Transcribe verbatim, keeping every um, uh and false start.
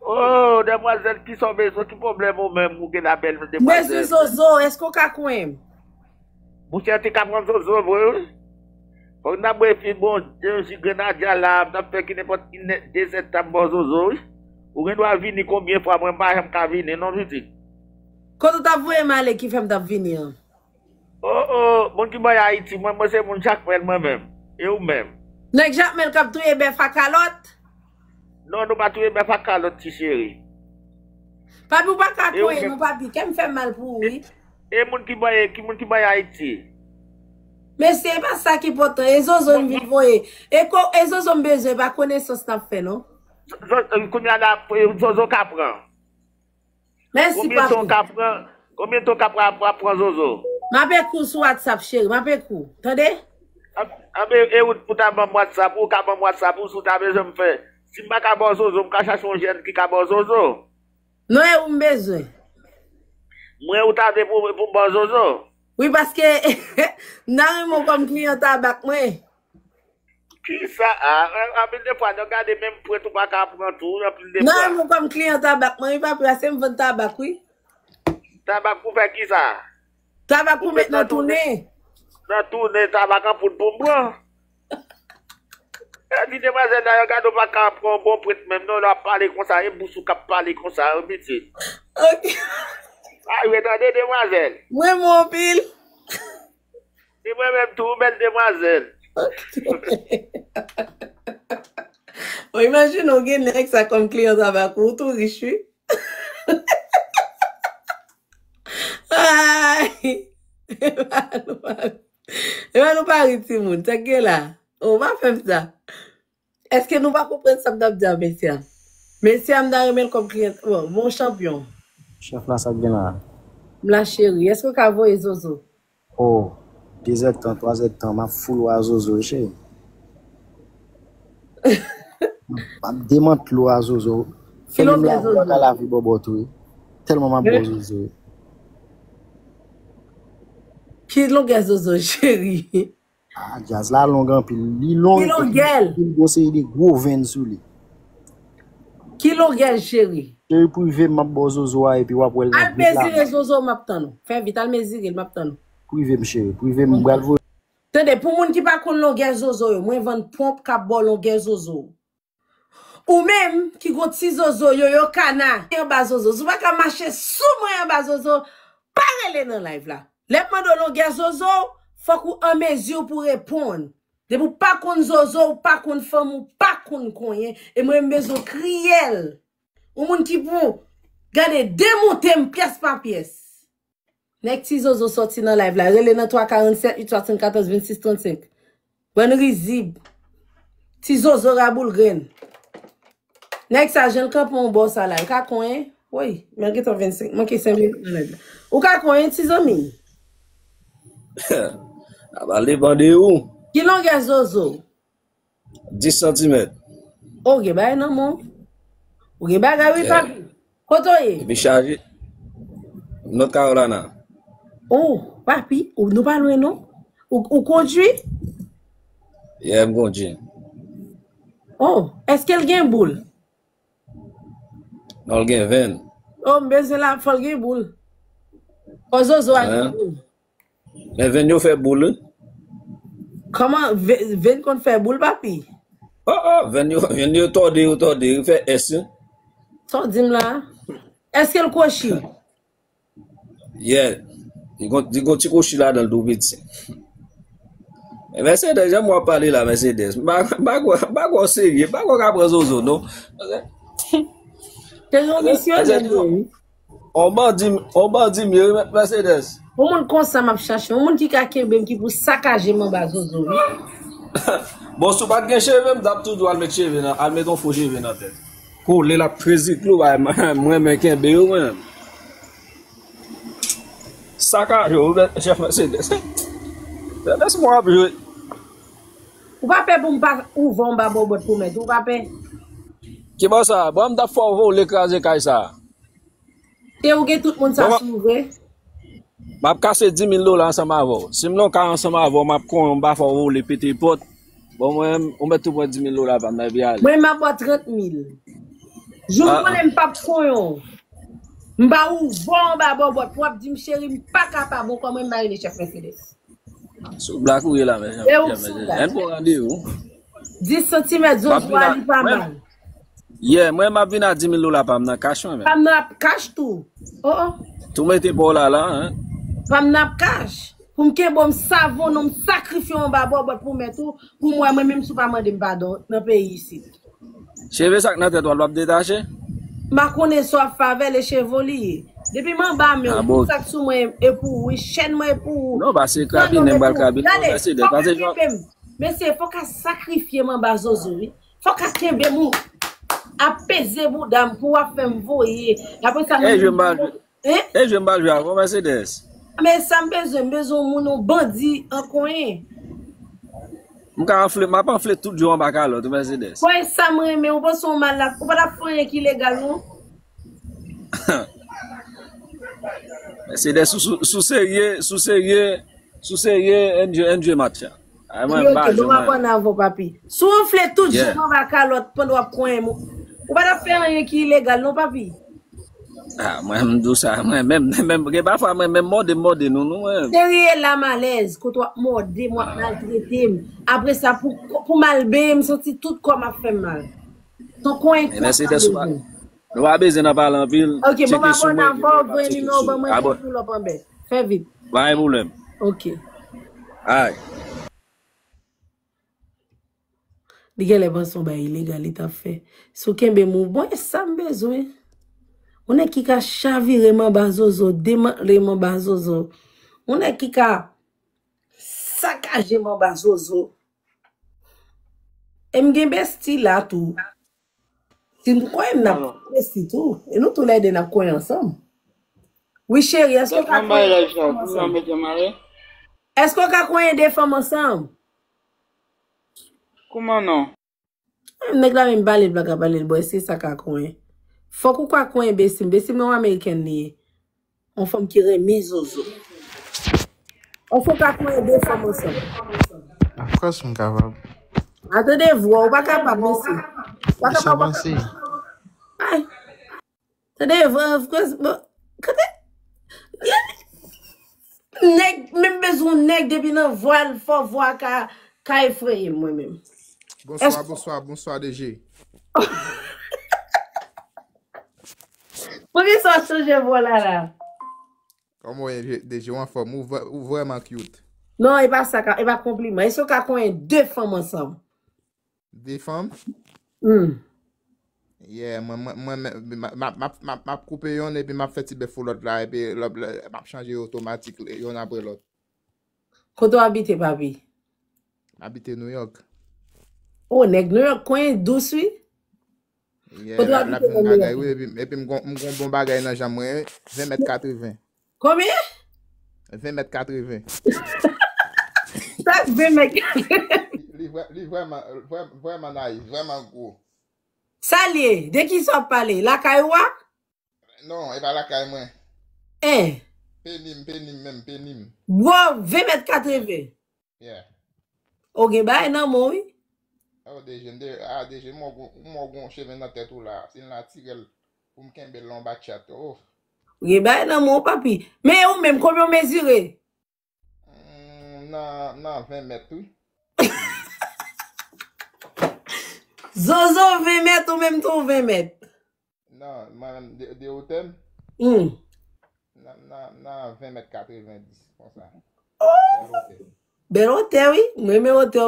Oh, demwazèl, kisa w bezwen? Ki pwoblèm ou menm? Ou gen apèl nou, demwazèl. M bezwen zozo, èske w ka kwen m? Monchè, te ka pran zozo vre, wi. Fòk n ap bwè fi bon, yon ji grenadya la, m t ap fè ki nenpòt ki nè- dezèt t ap ba w zozo, wi. Ou gen dwa vini konbyen fwa, mwen m pa janm ka vini, non, pitit. Kote w t ap voye m ale ki fè m t ap vini an? Oh, oh, moun ki bay Ayiti, mwen, mwen se moun Jakmèl, mwen menm. E ou menm? Nèg Jakmèl k ap touye bèf a kalòt? Non, nou pa touye bèf a kalòt, ti cheri. Papi, ou pa ka kwen m, non, papi. Kè m fè m mal pou ou, wi. E moun ki bay, ki moun ki bay Ayiti? Mesye, e pa sa ki enpòtan. E zozo m vin voye. E ko, e zozo m bezwen, pa konesans n ap fè, non. Zo- zo- Kounye a la, zozo ka pran. Mèsi, papi. Konbyen tan w ka pran, konbyen tan w ka pran pou w ap pran zozo? M ap ekri w sou WhatsApp, cheri. M ap ekri w. Tande? Anben, e ou pou ta ban m WhatsApp, ou ka ban m WhatsApp ou si w ta bezwen m fè. Si m pa ka ba w zozo, m ka chache yon jèn ki ka ba w zozo. Non, e ou m bezwen. Mwen ou ta vle pou, pou m ba w zozo? Wi, paske m ta renmen w kòm kliyan tabak mwen. Kisa a? Anpil de fwa, nan gade menm pwent ou pa ka pran tou, anpil de fwa. Non, mwen kòm kliyan tabak mwen, wi, papi, paske m vann tabak, wi. Tabak pou fè kisa? Tabak pou met nan tounen. Nan tounen, tabak an poud pou m pran. Epi demwazèl la, yo gade w pa ka pran yon bon pwent menm, non, lè w ap pale konsa, e bouch ou k ap pale konsa, wi, pitit. Ok. Ay, wi, tande, demwazèl. Mwen, mwen anpil. Li mwen menm tou, bèl demwazèl. Bon, imajine w gen nèg sa kòm kliyan tabak ou, ou tou rich, wi. Ay! Epa nou pa, epa nou pa ri, timoun. Sa k gen la? Oh, pa fè m sa. Èske nou pa konprann sa m t ap di a mesye a? Mesye a, m ta renmen l kòm kliyan. Bon, bon chanpyon. Chèf la, sa k gen la? M la, cheri. Èske w ka voye zozo? Oh, dezèdtan, twazèdtan, m ap foul wa zozo, wi, cheri. M ap demantle w a zozo. Fè menm la, mwen ka lave bòbòt ou, wi. Tèlman m ap ba w zozo, wi. Ki longè zozo, cheri? Ah, djaz la long anpil. Li long, li long, epi li gen yon seri de gwo venn sou li. Ki longè l, cheri? Cheri, prive m, m ap ba w zozo a, epi w ap wè l nan vit la. Al mezire zozo, m ap tann ou. Fè vit, al mezire l, m ap tann ou. Prive m, cheri, prive m, m pral voye. Tande, pou moun ki pa konn longè zozo yo, mwen vann ponp k ap ba w longè zozo. Ou menm ki gon ti zozo, yoyo kana, anba zozo. Si w pa ka mache sou mwen anba zozo, pa rele nan live la. Lè m mande w longè zozo, fòk ou an mezi pou reponn. Depi w pa konn zozo, ou pa konn fanm, ou pa konn konyen. E mwen, m bezwen kriyèl. Yon moun ki pou gade demonte m pyès pa pyès. Nèg Ti Zozo sòti nan live la. Rele nan twa karannsèt uit swasannkatòz vennsis trannsenk. Bann rizib. Ti Zozo raboul grenn. Nèg sa, jan l kanpe yon bò sa la, l ka konyen? Woy, men gentan vennsenk, manke senk minit nan live la. Ou ka konyen, ti zanmi m? Sa va depann de ou. Ki longè zozo? Dis santimèt. O, gen bagay nan men w. Ou gen bagay, wi, papi. Kote w ye? Epi chaje. North Carolina. O, papi, ou, nou pa lwen, non. Ou, ou kondwi? Yeah, m kondwi. O, èske l gen boul? Non, l gen venn. O, m bezwen la, fò l gen boul. Fò zozo a gen boul. Men venn yo fè boul, wi. Kòman ve- venn konn fè boul, papi? O, o, venn yo, venn yo tòde, yo tòde, yo fè S, wi. Sa w di m la? Èske l kwochi? Yeah. Li gon, li gon ti kwochi ladan l tou piti. E Mercedes, jan w ap pale la, Mercedes. M pa, m pa kwè, m pa kwè w serye, m pa kwè w ka pran zozo, non. Se yon misye, Mercedes, wi. On bandi, on bandi m ye, wi, Mercedes. Yon moun konsa m ap chache, yon moun ki ka kenbe m, ki pou sakaje m anba zozo, wi. Bon, si w pa t gen cheve, m t ap toujou al met cheve nan, al met yon fo cheve nan tèt. Kole l ap trezi klou, bay, m renmen kenbe yo, mwen. Sakaje w, chèf Mercedes. Mercedes, mwen ap jwe. Ou pa pè pou m pa ouvè w anba bòbòt pou mèt, ou pa pè? Ki bò sa? Bon, m t ap fè w vole kraze kay sa. E ou gen tout moun sa sou ou vre? M ap kase di mil dola ansanm avè w. Si m nan kay ansanm avè w, m ap konyen, m pa fè w vole pete pòt. Bon, mwen, ou mèt tou pran di mil dola pa m nan epi ale. Mwen, m ap ba w trant mil. Jou m konnen m p ap sonye w. M ba ou vo anba bòbòt pou w ap di m cheri m pa kapab ankò mwen m pa rele chèf Mercedes. Sou blak ou ye la, men. E ou k sou blak. N pou randevou. Dis santimèt zozo a li pa mal. Yeah, mwen m ap vin a dis mil dola pa m nan kach mwen menm. Pa m nan ap kach tou. Oh, oh. Tou mete pa w la la, hein. Pa m nan ap kach. Pou m kenbe w, m savon non, m sakrifye w anba bòbòt pou mèt ou, pou m wè mwen menm si w pa mande m padon nan peyi isit. Cheve sa k nan tèt ou a, l p ap detache? M pa konnen sa w ap fè avè l, e cheve w li ye. Depi m anba men w, tout sa k sou mwen e pou ou, wi, chèn mwen e pou ou. Non, pa se krabinen, m pral krabinen, Mercedes. Gade, fòk ou kenbe m. Mesye, fòk a sakrifye m anba zozo, wi. Fòk a kenbe m, ap peze bouda m pou w ap fè m voye. Apre sa, e jwe m pa jwe. Hein? E jwe m pa jwe avè w, Mercedes. Men sa m bezwen, m bezwen yon moun, yon bandi an konyen. M ka anfle, m ap anfle tout jou anba kalòt ou, Mercedes. Konyen sa m renmen, ou panse w mal la, ou pa t ap fè anyen ki ilegal non. Mercedes, sou, sou, sou serye, sou serye, sou serye, enjoy, enjoy match la. Ay, mwen, m pa jwe, mwen. Bon, m ap ann avè w, papi. Si w anfle tout jou anba kalòt pandan w ap konyen m, ou pa t ap fè anyen ki ilegal non, papi. Ah, mwen, m di w sa, mwen menm, menm, gen pafwa mwen menm mòde, m mòde nou, nou, mwen. Cheri e la m alèz, kote w ap mòde m, w ap maltrete m. Apre sa, pou, pou m al benyen, m santi tout kò m ap fè m mal. Ton konyen. E Mercedes, ou pa, nou pa bezwen nan pale anpil. Ok, bon, m ap ann avè w, voye nimewo w ban mwen pou pull up anbè. Fè vit. Pa gen pwoblèm. Ok. Ay. Li genlè panse yon bagay ilegal li t ap fè. Si w kenbe m, ou bon, e sa m bezwen. Yon nèg ki ka chavire m anba zozo, demantle m anba zozo. Yon nèg ki ka sakaje m anba zozo. E m gen besti la tou. Si nou konyen m, n ap besti tou. E nou toulède n ap konyen ansanm. Wi, cheri, èske w ka konyen de fanm ansanm? Èske w ka konyen de fanm ansanm? Kouman non? Nèg la menm pale, l pa ka pale, l bwè, se sa ka konyen. Fòk ou ka konyen besti m. Besti m yon amerikèn li ye. Yon fanm ki renmen zozo. Èske w ka konyen de fanm ansanm? Of course, m kapab. A, tande vwa, ou pa kapab, mesye. Ou pa kapab. Ay. Tande vwa, of course, bon, kote? Nèg, menm bezwen nèg depi nan vwa l fò, vwa ka, ka efreye m, mwen menm. Bonswa, bonswa, bonswa, D J. Poukisa w chanje vwa la la? Kòman w ye, D J, w anfòm? Ou vrè-, ou vrèman cute. Non, e pa sa, e pa konpliman. Èske w ka konyen de fanm ansanm? De fanm? Hmm. Yeah, mwen, mwen, mwen, m ap, m ap, m ap, m ap koupe yonn epi m ap fè ti bèf pou lòt la, epi lòt la, m ap chanje yo otomatik, yonn apre lòt. Kote w abite, papi? M abite New York. O, nèg New York konyen dous, wi. Yeah, kote w abite nan New York? Wi, epi, epi m gon, m gon bon bagay nan janm mwen, ven mèt katreven. Konbyen? Ven mèt katreven. Sa k ven mèt katreven? Li, li vrè-, li vrèman, vrè-, vrèman nice, vrèman gwo. Sa l ye? De kisa w ap pale? Lakay ou a? Non, e pa lakay mwen. En. Peni m, peni m menm, peni m. Gwo, ven mèt katreven. Yeah. Ou gen bagay nan men w, wi. Oh, D J, m de, ah, D J, m wè w gon, m wè w gon cheve nan tèt ou la. Si l natirèl, pou m kenbe l anba tchat, oh. Ou gen bagay nan men w, papi. Men ou menm, konbyen w mezire? Hmm, nan, nan ven mèt, wi. Zozo ven mèt, ou menm tou ven mèt. Non, mwen menm de, de wotè m? Hmm. Nan, nan, nan ven mèt katreven dis, konsa. Oh! Bèl wotè. Bèl wotè, wi. Mwen renmen wotè w.